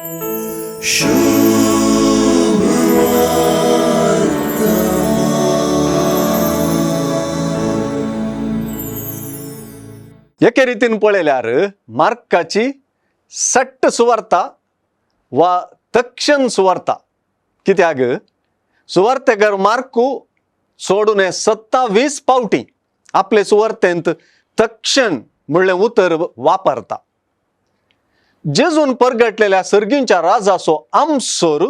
एके रितीन पळयल्यार मार्काची सट्ट सुवार्ता वा तक्षण सुवार्ता. कित्याक सुवार्तेकर मार्कू सोडून 27 पावटी आपले सुवार्तेंत तक्षण म्हणलें उतर वापरता. जेजून परगटलेल्या सर्गींच्या राजाचो आमसोर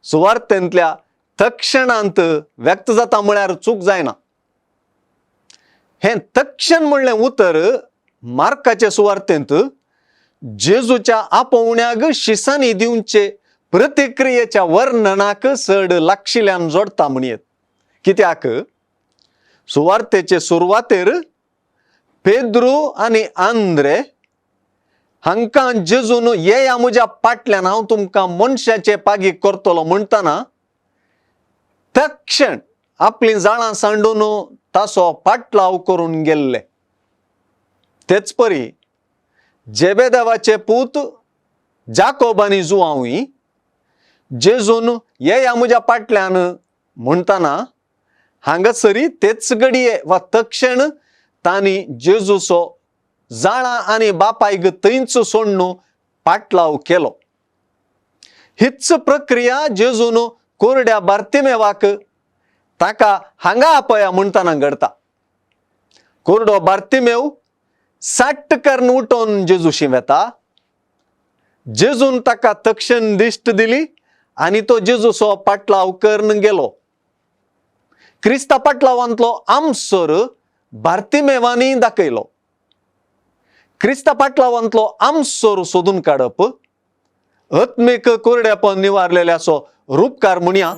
सुवार्तेंतल्या तक्षणांत व्यक्त जाता म्हळ्यार चूक जायना. हें तक्षण म्हणलें उतर मार्काचे सुवार्तेंत जेजूच्या आपोवण्याक शिसांनी दिवचे प्रतिक्रियेच्या वर्णनाक चड लागशिल्ल्यान जोडटा म्हणयेत. कित्याक सुवार्तेचे सुरवातेर पेद्रू आनी आंद्रे हांकां जेजून येया म्हज्या पाटल्यान हांव तुमकां मनशाचे पागी करतलो म्हणटना तक्षण आपलीं जाळां सांडून ताचो पाटलाव करून गेल्ले. तेच परी जेबेदेवाचे पूत जाकोब आनी जुआंवूय जेजून येया म्हज्या पाटल्यान म्हणटना हांगासरी तेच घडये वा तक्षण तांणी जेजूचो जाळां आनी बापायक थंयच सोडून पाटलाव केलो. हीच प्रक्रिया जेजून कोरड्या बार्तिमेवाक ताका हांगा आपया म्हणटना घडता. कोरडो बार्तिमेव साट्ट करून उठोवन जेजूशी वेता. जेजून ताका तक्षण दिश्ट दिली आनी तो जेजूचो पाटलाव करून गेलो. क्रिस्ता पाटलावांतलो आमसर बार्तिमेवांनी दाखयलो. क्रिस्ता पाटलावांतलो आमसर सोदून काडप आत्मीक कोरड्यापण निवारलेल्याचो रुपकार म्हणया.